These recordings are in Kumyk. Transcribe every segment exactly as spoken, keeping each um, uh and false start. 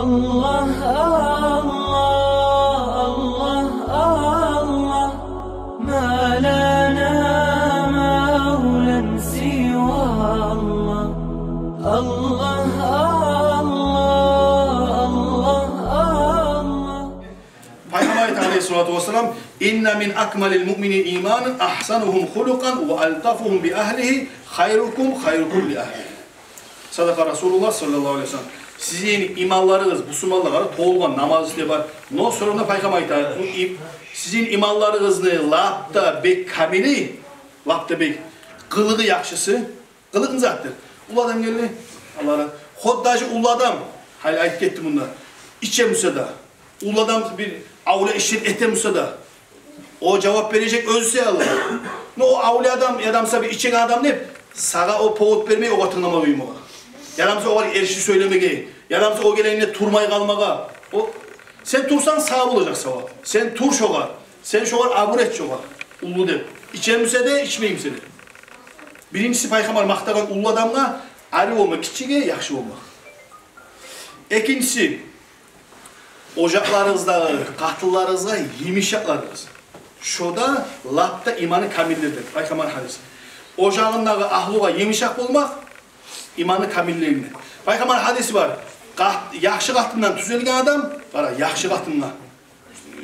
الله، الله، الله، الله، ما لنا مولى سوى الله. الله، الله، الله، الله. Пайхаммар айта, алейгьиссалату вассалам: «Инна мин акмалил муъминина иманан ахсанугьум хулукъан ва алтафугьум би агьлигьи, хайрукум хайрукум ли агьлигьи». Садакъа Расулуллагь саллаллагьу алейгьи ва саллам. Сизин иманларыгъыз, бусурманлагъа толгъан намаз ишде бар. Но сорагъанда Пайхаммар айта, бу им-, сизин иманларыгъызны лап да бек камили, лап да бек къылыгъы яхшысы, къылыкъны затдыр. Уллу адам гелди, Аллагь ра-, хоть даже уллу адам, гьали айтып гетди мунда, иче буса да, уллу адам бир авлия ишлер эте буса да, о жавап бережек оьзю саялы. Но о авлия адам, яда буса бир ичеген адам деп, сагъа о повод бермей огъар тынглама къоймагъа. Яда буса огъар эрши сёйлемеге, яда буса о гелегенде турмай къалмагъа. О, сен турсанг, сагъа болажакъ савап. Сен тур шогъар, сен шогъар абур эт шогъар. Уллу деп. Иче буса да, ичмей буса да. Биринчиси, Пайхаммар макътагъан уллу адамгъа ари болма, гиччиге яхшы болма. Экинчиси, ожакъларыгъыздагъы къатынларыгъызгъа йымышакъ болугъуз. Шо да лап да иманы камиллерден. Пайхаммар гьадиси. Ожагъындагъы агьлугъа йымышакъ болмакъ иманы камиллерден. Пайхаммар гьадиси бар. Къат-, яхшы къатындан тюзелген адам, къара, яхшы къатындан,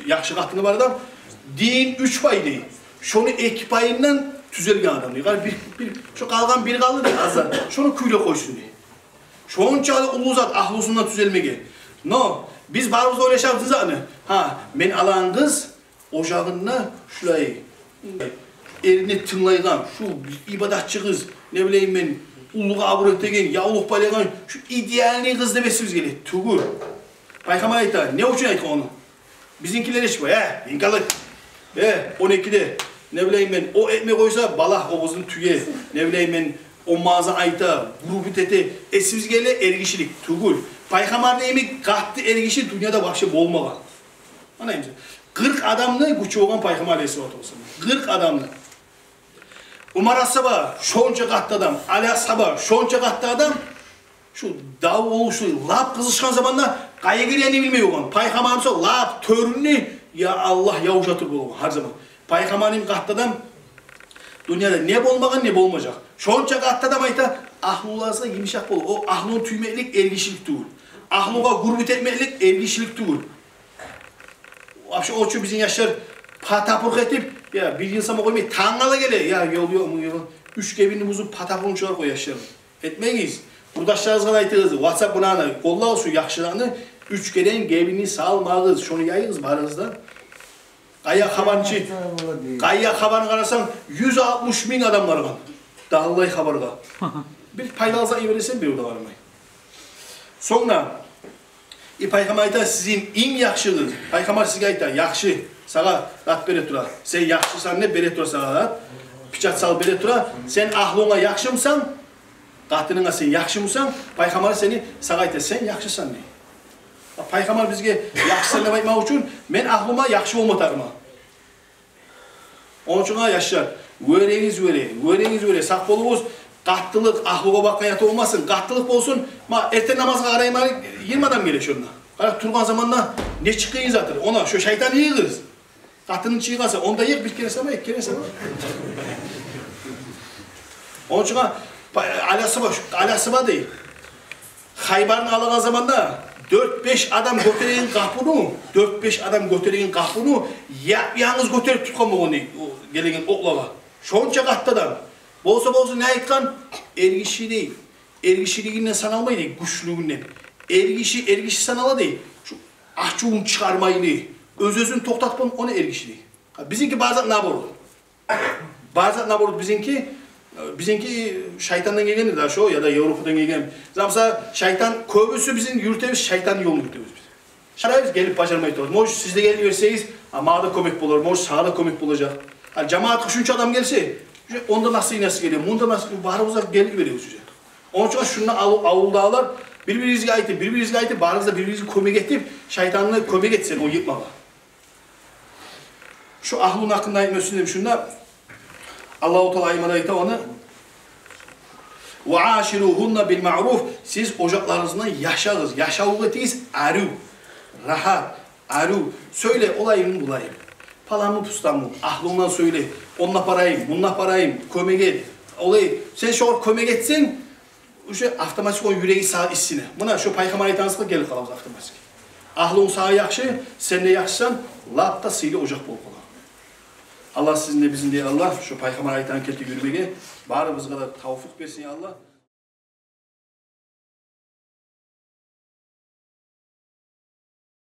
яхшы къатыны бар адам, дин уьч пай дей. Шону эки пайындан тюзелген адам дей. Къара, бир, бир, шо къалгъан бир къалды дей, аз зат. Шону кюйде къойсун дей. Шончакъы уллу зат агьлусундан тюзелмеге. Но биз барыбыз ойлашабыз затны. Гьа, мен алагъан къыз ожагъында шулай, эрини тынглайгъан, шу ибадатчы къыз, не билейим мен, уллугъа абур этеген, явлукъ байлайгъан, шу идеальный къыз деп эсибизге геле. Тюгюл. Пайхаммар айта, не учун айтгъан ону? Бизинкилер эшитип, э, инкалык. Э, он экиде, не билейим мен, о этмей къойса, бала о къызны тюе, не билейим мен, о магъза айта, грубить эте, эсибизге геле эргишилик. Тюгюл. Пайхаммарны йимик къатты эргиши дюньяда вообще болмагъан. Ана йимик. Къыркъ адамны гючю болгъан Пайхаммар алейгьиссалату вассалам. Къыркъ адамны. Умар асгьаба шонча къатты адам, Али асгьаба шонча къатты адам. Шу дав болуп, шу лап къызышгъан заманда къайгъырагъанны билмей болгъан. Пайхаммарны со лап тёрюнде, я Аллагь, явуша туруп болгъан гьар заман. Пайхаммарны къатты адам дюньяда не болмагъан, не болмажакъ. Шонча къатты адам айта, агьлуларына йымышакъ бол. О агьлуну тюймеклик эргишилик тюгюл. Агьлугъа грубить этмеклик эргишилик тюгюл. Вообще, о чу бизин яшлар патапурх этип, я, бир йыл сама къоймай, тангала геле, я, ёл, ёл, ёл. Уьч гебинни бузуп, патапурх чыгъарып къоя яшлар. Этмегиз. Къурдашларыгъызгъа да айтыгъыз, WhatsApp булан къоллагъыз шу яхшыланы, уьч керен гебинни салмагъыз, шону яйыгъыз барыгъыз да. Къайда хабарны чы? Къайда хабарны къарасанг, юз алтмыш минг адам баргъан. Дагъы къалай хабаргъа. Бир пайда алса йибересен, бир де бармай. Сонг да, и Пайхаммар айта, сизин инг яхшыгъыз. Пайхаммар сизге айта, яхшы, сагъа зат бере тура. Сен яхшысан деп бере тура сагъа зат. Печать салып бере тура. Сен агьлунга яхшымысан, къатынынга сен яхшымысан, Пайхаммар сени, сагъа айта, сен яхшысан дей. Пайхаммар бизге яхшысан деп айтмакъ учун, мен агьлума яхшы болма тарыкъман. Ону учун, яшлар, вёрегиз, вёре, вёрегиз, вёре, сакъ болугъуз. Къаттылыкъ агьлугъа бакъгъан ята болмасын, къаттылыкъ болсун. Ма, эртен намазгъа къарайман, йигирма адам геле шонда. Къара, тургъан заманда нечик къыйын затдыр. Она шо шайтан йыйгъыз. Къатынын чыйгъан сама, онда йыкъ, бир керен сама, эки керен сама. Ону учун, па-, Али асгьаба, Али асгьаба дей. Хайбарны алагъан заманда дёрт-беш адам гётереген къапуну, дёрт-беш адам гётереген къапуну яп-янгыз гётерип тутгъан болгъан дей, о гелеген окълагъа. Шонча къатты адам. Болса, болса, не айтгъан? Эргиши дей, эргишилигинден саналмай дей, гючлюлюгюнден. Эргиши, эргиши санала дей, шу ачувун чыгъармайлы, оьз-оьзюн токътатгъан, ону эргиши дей. Гьа, бизинки бары зат наоборот. Бары зат наоборот бизинки, э, бизинки шайтандан гелгенди да шо, яда Европадан гелген. Замса шайтан, кёбюсю бизин юртебиз шайтан ёлун юртебиз биз. Шарайбыз, гелип бажармай турабыз. Может, сиз де гелип берсегиз, а, магъа да кёмек болар, может, сагъа да кёмек болажакъ. А жамаатгъа шунча адам гелсе, уже онда насыйнасы геле, мунда насый, барыбыз да гелип беребиз уже. Ону учун шунда авул-, авулдагъылар бир-биригизге айтып, бир-биригизге айтып, барыгъыз да бир-биригизге кёмек этип, шайтанны кёмек этсин о йыкъмагъа. Шу агьлуну гьакъында айтма сюйсем шунда, Аллагьу Таала аймада айта ону. «Ва аширугьунна бил маъруф». Сиз ожакъларыгъыз булан яшагъыз, яшавлукъ этигиз арив, рагьат, арив. Сёйле олаймы, булаймы, паламы-пустамы, агьлюнг булан сёйле. Онда апарайым, мунда апарайым, кёмек эт. Олай, сен шогъар кёмек этсенг, уже автоматик ону юреги сагъа иссине. Муна шо Пайхаммар айтгъан затгъа гелип къалабыз автоматик. Агьлюнг сагъа яхшы, сен де яхшысан, лап да сыйлы ожакъ болуп къала. Аллагь сизин де, бизин де, Аллагь, шо Пайхаммар айтгъан кепде юрюмеге барыбызгъа да тавфикъ берсин, Аллагь.